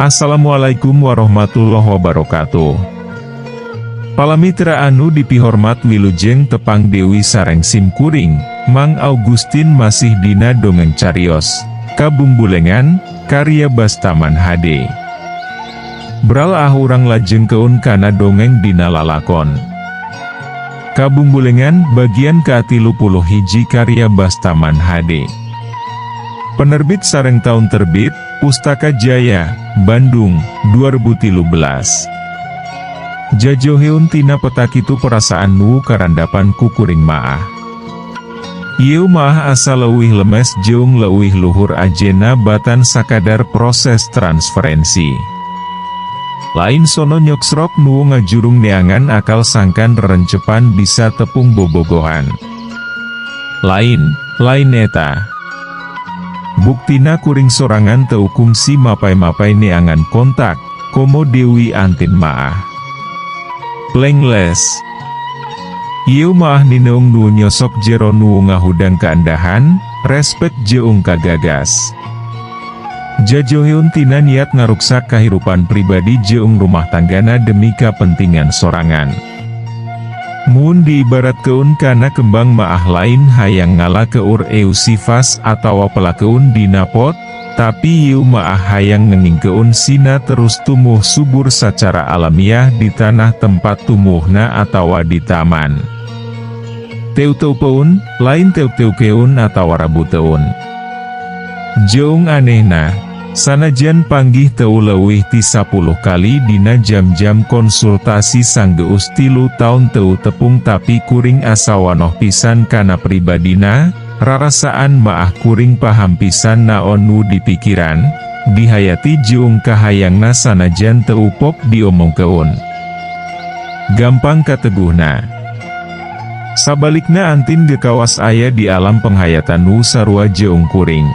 Assalamualaikum warahmatullahi wabarakatuh. Palamitra anu dipihormat, wilujeng tepang deui sareng sim kuring, Mang Augustin, masih dina dongeng carios Kabungbulengan, karya Bastaman HD. Bral ah, urang lajengkeun kana dongeng dina lalakon Kabungbulengan bagian ke-31, karya Bastaman HD. Penerbit sareng tahun terbit, Pustaka Jaya, Bandung, 2013. Jajauheun tina peta kitu perasaan nu karandapan ku kuring maah. Ieu maah asa leuwih lemes jeung leuwih luhur ajena batan sakadar proses transferensi. Lain sono nyoksrok nu ngajurung neangan akal sangkan rerencepan bisa tepung bobogohan. Lain, lain eta. Buktina kuring sorangan teu kungsi mapay-mapay neangan kontak, komo deui Antin maah. Plengles. Ieu maah nineung nu nyosok jero nu ngahudang kaendahan, respek jeung kagagas. Jajauheun tina niat ngaruksak kahirupan pribadi jeung rumah tanggana demi kepentingan sorangan. Mun diibaratkeun kana kembang maah, lain hayang ngala keur eusifas atawa pelakeun dina pot, tapi ieu maah hayang ngengingkeun sina terus tumbuh subur secara alamiah di tanah tempat tumbuhna atawa di taman. Teu-teupeun, lain teu-teukeun atawa rabuteun. Jeung anehna, sanajan panggih teu leuwih ti 10 kali dina jam-jam konsultasi sanggeus 3 taun teu tepung, tapi kuring asa wanoh pisan kana pribadina, rarasaan maah kuring paham pisan naon nu dipikiran, dihayati jeung kahayangna sanajan teu pok diomongkeun. Gampang kateguhna. Sabalikna, Antin ge kawas aya di alam penghayatan nu sarua jeung kuring.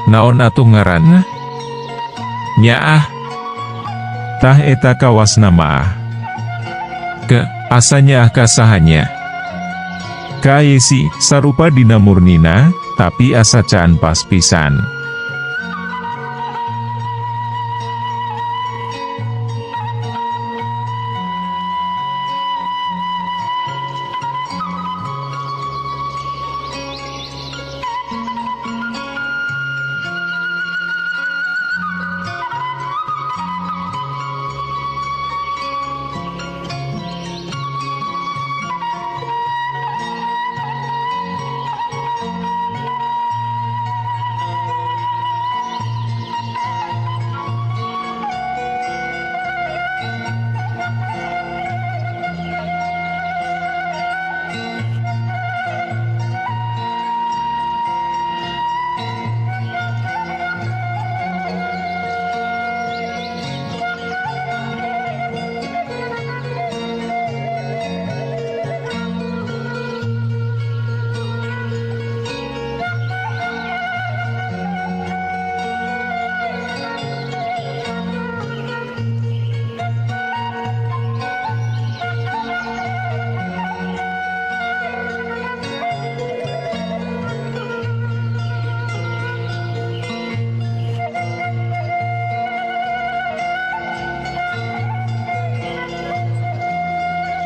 Naon atuh ngaranna? Nyaah. Tah, eta kawasna maah. Ke, asa nyaah ka saha nya. Ka Yesi, sarupa dina murnina, tapi asa can pas pisan.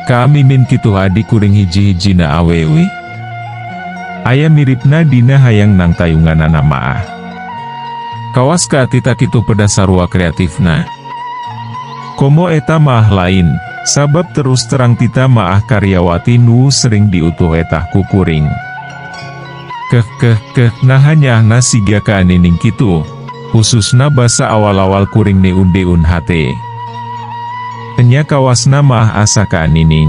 Ka Mimin kitu adi kuring hiji-hijina awewe? Aya miripna dina hayang nangtayunganana maah. Kawas ka Atita kitu pedah sarua kreatifna. Komo eta maah lain, sabab terus terang Tita maah karyawati nu sering diutuh etah ku kuring. Keh keh keh, naha nyaahna siga ka Nining kitu, khususna basa awal-awal kuring neundeun hate. Enya, kawasna maah asa ka Nining.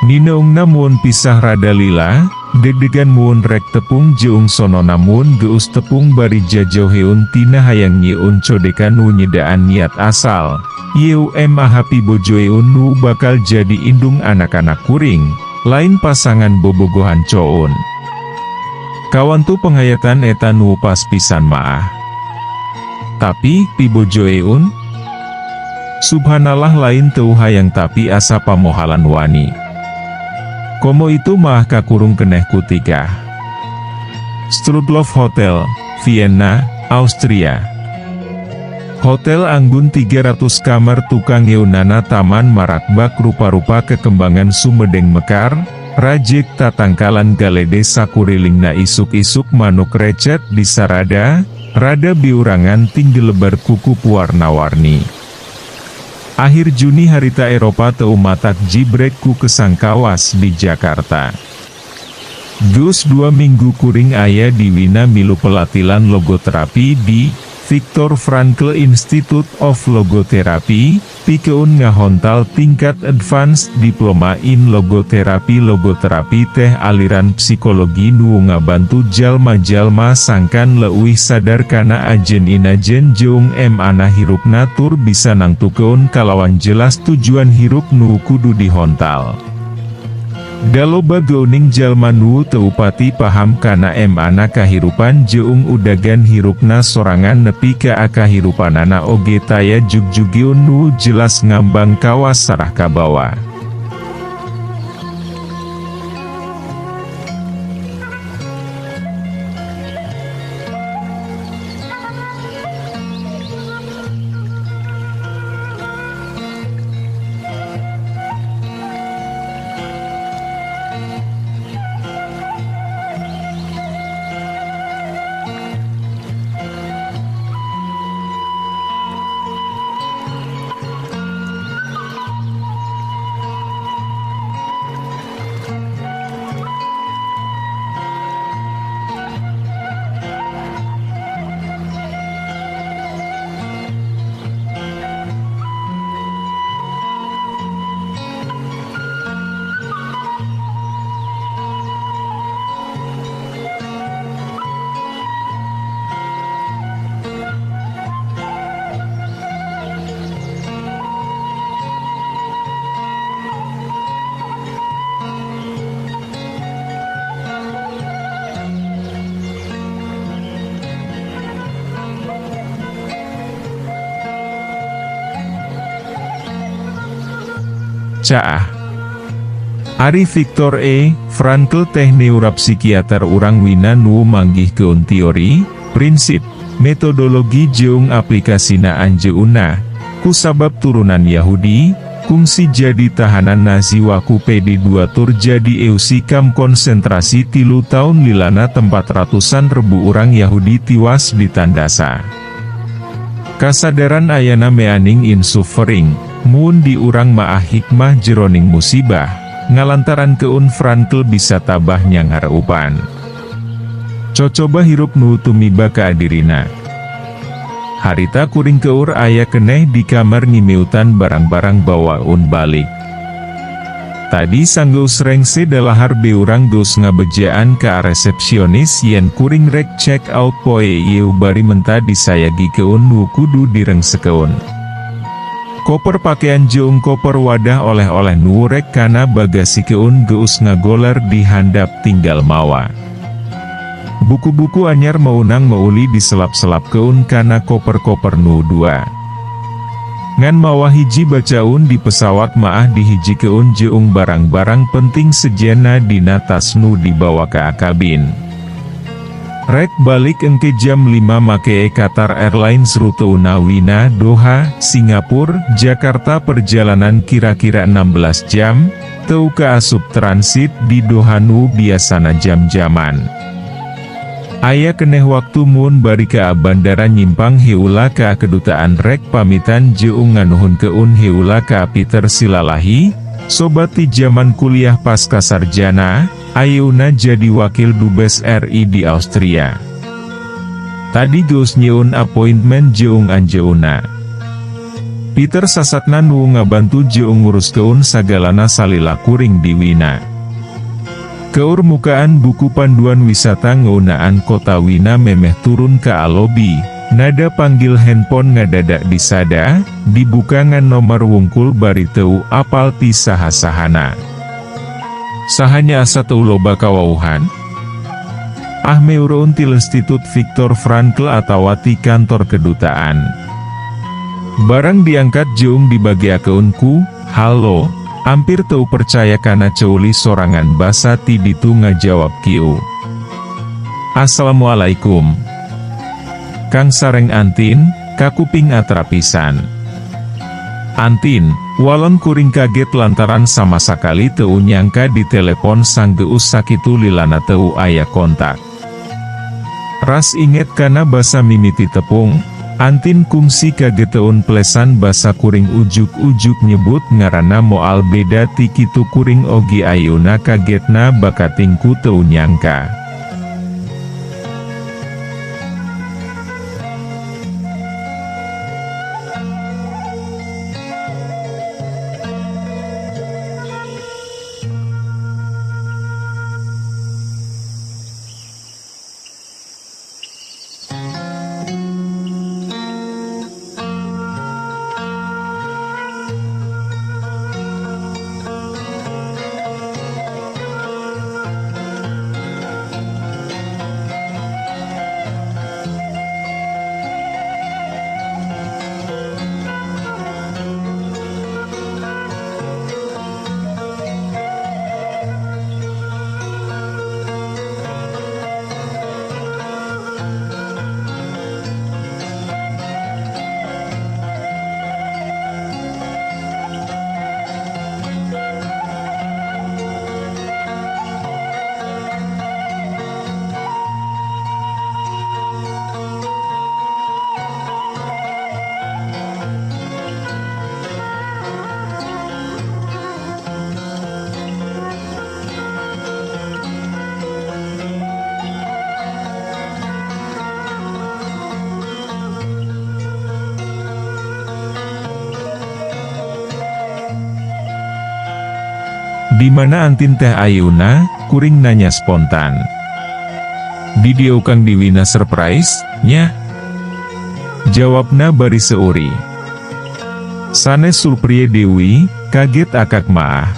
Nineungna mun pisah rada lila, deg-degan mun rek tepung jeung sonona mun geus tepung bari jajauheun tina hayang nyieun codekan nu nyedaan niat asal. Ieu mah pibojoeun nu bakal jadi indung anak-anak kuring, lain pasangan bobogohan coun. Kawantu penghayatan eta nu pas pisan maah. Tapi, pibojoeun? Subhanallah, lain teu hayang, tapi asa pamohalan wani. Komo itu mah kakurung keneh ku tikah. Strudlof Hotel, Vienna, Austria. Hotel Anggun 300 kamar tukang yeunana taman marakbak rupa-rupa kekembangan Sumedeng mekar, rajek tatangkalan galede sakurilingna isuk-isuk manuk recet di sarada, rada biurangan tinggi lebar kuku warna-warni. Akhir Juni harita Eropa teu matak jibrek ku kesangkawas di Jakarta. Geus 2 minggu kuring aya di Wina milu pelatihan logoterapi di Viktor Frankl Institute of Logotherapy, pikeun ngahontal tingkat Advanced Diploma in Logotherapy. Logoterapi teh aliran psikologi nu ngabantu jalma-jalma sangkan leuwih sadar kana ajen-inajen jeung mana hirupna tur bisa nangtukeun kalawan jelas tujuan hirup nu kudu dihontal. Da loba geuning jalma nu teu pati paham kana mana kahirupan jeung udagan hirupna sorangan nepi ka kahirupanana oge taya jugjugieun nu jelas ngambang kawas sarah kabawa. Caah. Ari Viktor E. Frankl teh neuropsikiater urang Wina nu manggihkeun teori, prinsip, metodologi jeung aplikasina anjeunna, kusabab turunan Yahudi, kungsi jadi tahanan Nazi waku PD2 tur jadi eusi kamp konsentrasi 3 taun lilana tempat ratusan rebu urang Yahudi tiwas ditandasa. Kasadaran ayana meaning in suffering, mun di urang maah hikmah jeroning musibah, ngalantaran keun Frankl bisa tabah nyanghareupan. Cocoba hirup nu tumiba kaadirina. Harita kuring keur aya keneh di kamar ngimiutan barang-barang bawaun balik. Tadi sanggeus rengse dalahar beurang geus ngabejaan ka resepsionis yen kuring rek check out poe ieu bari menta disayagikeun nu kudu direngsekeun. Koper pakaian jeung koper wadah oleh-oleh nu rek kana bagasikeun geus ngagoler di handap tinggal mawa. Buku-buku anyar meunang meuli diselap-selapkeun kana koper-koper nu dua. Ngan mawa hiji bacaun di pesawat maah dihijikeun jeung barang-barang penting sejenna dina tas nu dibawa ka kabin. Rek balik engke jam 5 make Qatar Airlines rute una Wina, Doha, Singapura, Jakarta, perjalanan kira-kira 16 jam, teu kaasup transit di Doha nu biasana jam-jaman. Aya keneh waktu mun bari ka bandara nyimpang heula ka kedutaan rek pamitan jeung nganuhunkeun heula ka Peter Silalahi, sobat ti jaman kuliah pasca sarjana, ayeuna jadi wakil dubes RI di Austria. Tadi geus nyieun appointment jeung anjeunna. Peter sasatna nu ngabantu jeung nguruskeun sagalana salila kuring di Wina. Keur mukaan buku panduan wisata ngeunaan kota Wina memeh turun ka lobi, nada panggil handphone ngadadak disada, dibuka ngan nomor wungkul bari teu apal ti saha-sahana. Sahanya asa teu loba kawauhan? Ah, meureun ti Institut Viktor Frankl atawa ti kantor kedutaan. Barang diangkat jeung dibageakeun ku, "Halo," ampir teu percaya kana ceuli sorangan basa ti ditu ngajawab kieu. "Assalamualaikum. Kang sareng Antin, Kakuping atra pisan. Antin, walon kuring kaget lantaran sama sakali teu nyangka di telepon sang geus sakitu lilana teu aya kontak. Ras inget kana basa mimiti tepung, Antin kungsi kageteun plesan basa kuring ujuk-ujuk nyebut ngaranna moal beda ti kitu kuring ogi ayeuna kagetna bakatingku teu nyangka. Di mana Antin teh ayeuna, kuring nanya spontan. Di dieu Kang di Wina surprise, nya? Jawabna bari seuri. Sanes surprie Dewi, kaget akak maah.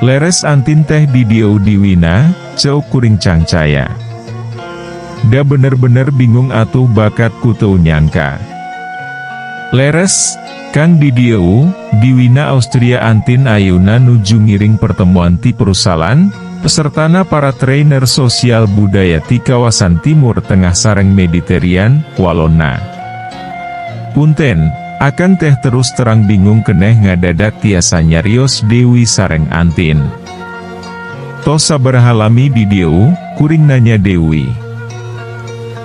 Leres Antin teh di dieu di Wina, ceuk kuring cangcaya. Da bener-bener bingung atuh bakat ku teu nyangka. Leres, Kang di dieu, di Wina Austria Antin ayeuna nuju ngiring pertemuan ti perusahaan, pesertana para trainer sosial budaya ti kawasan Timur Tengah sareng Mediterranean, walonna. Punten, akan teh terus terang bingung keneh ngadadak tiasa nyarios Dewi sareng Antin. Tos sabaraha lami di dieu, kuring nanya Dewi.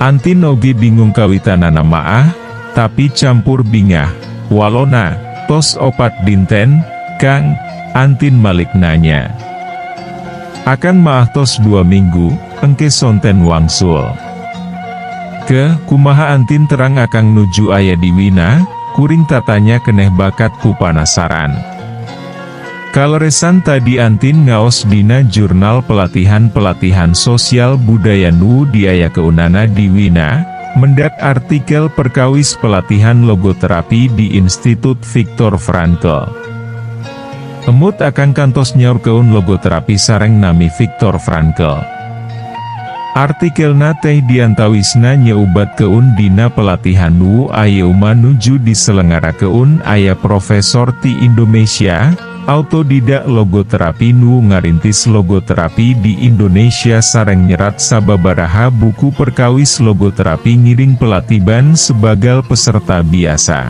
Antin oge bingung kawitanana maah, tapi campur bingah. Walona, tos 4 dinten, Kang, Antin malik nanya. Akan maah tos 2 minggu, engke sonten wangsul. Ke, kumaha Antin terang akang nuju aya di Wina, kuring tatanya keneh bakat ku panasaran. Kaleresan tadi Antin ngaos dina jurnal pelatihan-pelatihan sosial budaya nu diaya keunana di Wina, mendak artikel perkawis pelatihan logoterapi di Institut Viktor Frankl. Emut akan kantos nyaurkeun logoterapi sareng nami Viktor Frankl. Artikelna teh diantawisna nyeubatkeun dina pelatihan nu ayeuna nuju diselenggarakeun aya profesor ti Indonesia, autodidak logoterapi nu ngarintis logoterapi di Indonesia sareng nyerat sababaraha buku perkawis logoterapi ngiring pelatihan sebagai peserta biasa.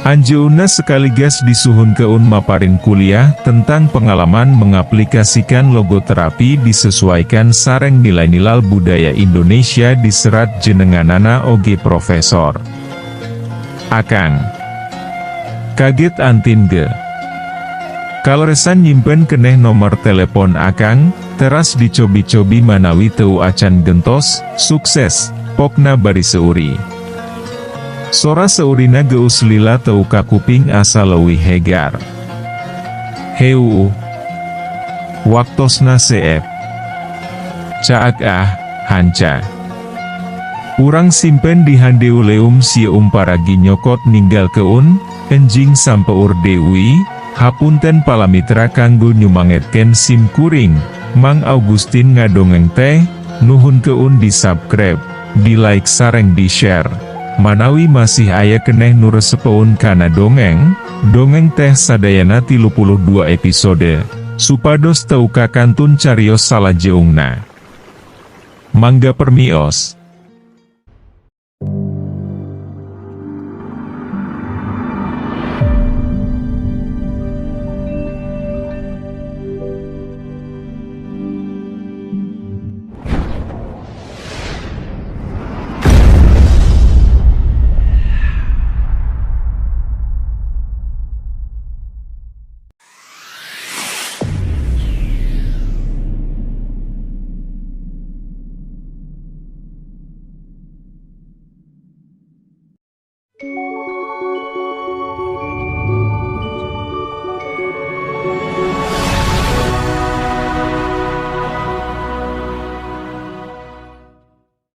Anjeunna sekaligus disuhunkeun maparin kuliah tentang pengalaman mengaplikasikan logoterapi disesuaikan sareng nilai-nilai budaya Indonesia diserat jenenganana oge profesor. Akang. Kaget Antin ge. Kaleresan nyimpen keneh nomor telepon Akang, teras dicobi-cobi manawi teu acan gentos, sukses, pokna bari seuri. Sora seurina geus lila teu kakuping asa leuwih hegar. Heu. Waktosna seep. Caak ah, hanca. Urang simpen di handeuleum sieum paragi nyokot ninggalkeun, enjing sampeur Dewi, hapunten palamitra kanggo nyumangetken sim kuring, Mang Augustin ngadongeng teh, nuhunkeun di subscribe, di like sareng di share. Manawi masih aya keneh nu resepeun kana dongeng, dongeng teh sadayana 32 episode, supados teu kakantun carios salajeungna. Mangga permios.